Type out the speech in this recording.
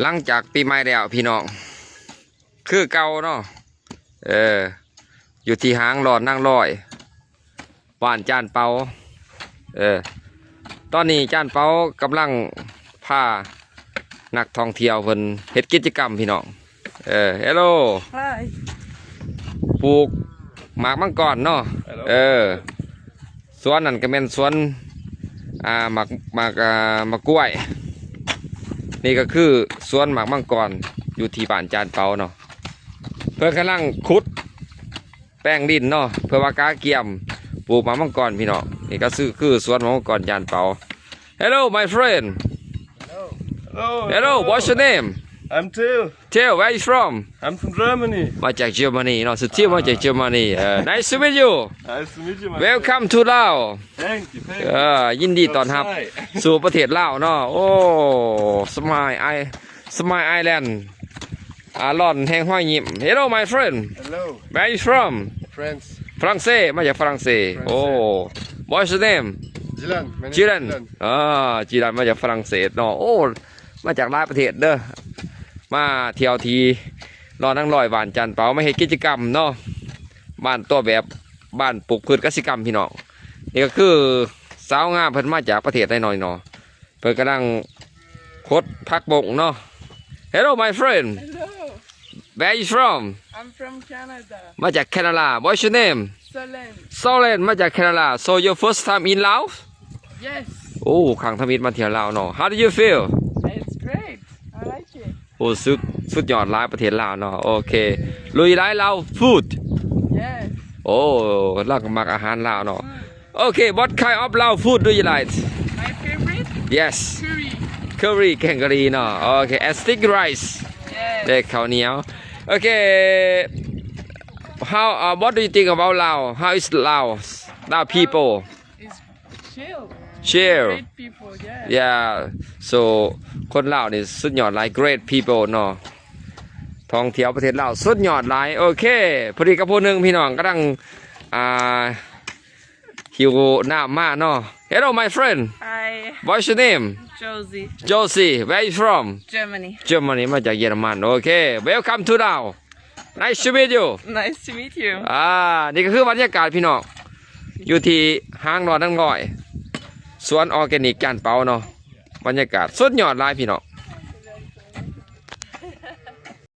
ຫຼັງຈາກປີໃໝ່ແລ້ວພີ່ນ້ອງ ຄືເກົ່າເນາະ ເອີ ຢູ່ທີ່ຫາງຫຼອດນາງລອຍ ບ້ານຈານເປົາ ເອີ ຕອນນີ້ຈານເປົາກຳລັງພານັກທ່ອງທ່ຽວເພິ່ນເຮັດກິດຈະກຳພີ່ນ້ອງ ເອີ ເຮລໂລ Hi ປູກໝາກມັງກອນເນາະ ເອີ ສວນນັ້ນກໍແມ່ນສວນ ອ່າ ໝາກ ໝາກ ອ່າ ໝາກກ້ວຍ ນີ້ກໍຄືສວນໝາກມັງກອນ ຢູ່ທີ່ບ້ານຈານເປົາເນາະ ເພິ່ນກຳລັງຂຸດແປງດິນເນາະ ເພື່ອວ່າກະກຽມປູກໝາກມັງກອນພີ່ນ້ອງ ນີ້ກໍຄື ຄືສວນໝາກມັງກອນຈານເປົາ Hello my friend Hello Hello what's your name I'm Till Till where you from I'm from Germany ມາຈາກເຢຍມານີເນາະ Till ມາຈາກເຢຍມານີ Nice to meet you Nice to meet you my friend Welcome to Lao Thank you Thank you ເອີ ຍິນດີຕ້ອນຮັບສູ່ປະເທດລາວເນາະ ໂອ້ Smile I Smile Island ອາລອນແຫ່ງຮອຍຍິ້ມ Hello my friend Hello Where you from France ຝຣັ່ງເສດ ມາຈາກຝຣັ່ງເສດ ໂອ້ What's your name Dylan My name is Dylan Dylan ເອີ Dylan ມາຈາກຝຣັ່ງເສດເນາະ ໂອ້ ມາຈາກຫຼາຍປະເທດເດີ ມາທ່ຽວທີ່ຫຼອດນາງລອຍ ບ້ານຈານເປົາ ມາເຮັດກິດຈະກຳເນາະ ບ້ານຕົວແບບ ບ້ານປູກພືດກະສິກຳພີ່ນ້ອງ ນີ້ກໍຄືສາວງາມເພິ່ນມາຈາກປະເທດໃດເນາະ ເພິ່ນກຳລັງຂົດຜັກບົ້ງເນາະ Hello my friend Hello Where you from I'm from Canada ມາຈາກແຄນາດາ What's your name Solen Solen ມາຈາກແຄນາດາ So your first time in Laos Yes ໂອ້ ຄັ້ງທຳອິດມາທ່ຽວລາວເນາະ How do you feel It's great I like it ໂອ້ ສຸດ ສຸດຍອດຫຼາຍປະເທດລາວເນາະ ໂອເຄ Do you like Lao food Yes ໂອ້ ລາວກໍມັກອາຫານລາວເນາະ Food Okay, what kind of Lao food do you like? My favorite? Yes. Curry. Curry, ແກງກະຫຼີເນາະ Okay, and sticky rice. Yes. ແລະເຂົ້າໜຽວ Okay. How, uh, what do you think about Lao? How is Lao? Lao people? Is chill. Chill. Great people, yes. Yeah. So ຄົນລາວນີ້ສຸດຍອດຫຼາຍ great people ເນາະ ທ່ອງທ່ຽວປະເທດລາວສຸດຍອດຫຼາຍ ໂອເຄ ພໍດີກັບຜູ້ໜຶ່ງພີ່ນ້ອງກຳລັງ ອ່າ ຫິວນ້ຳມາເນາະ Hello my friend Hi What's your name Josie Josie Where you from Germany Germany ມາຈາກເຢຍລະມັນ ໂອເຄ Welcome to Lao Nice to meet you Nice to meet you ອ່າ ນີ້ກໍຄືບັນຍາກາດພີ່ນ້ອງ ຢູ່ທີ່ຫາງຫຼອດນາງລອຍ ສວນອອແກນິກຈານເປົາເນາະ ບັນຍາກາດສຸດຍອດຫຼາຍພີ່ນ້ອງ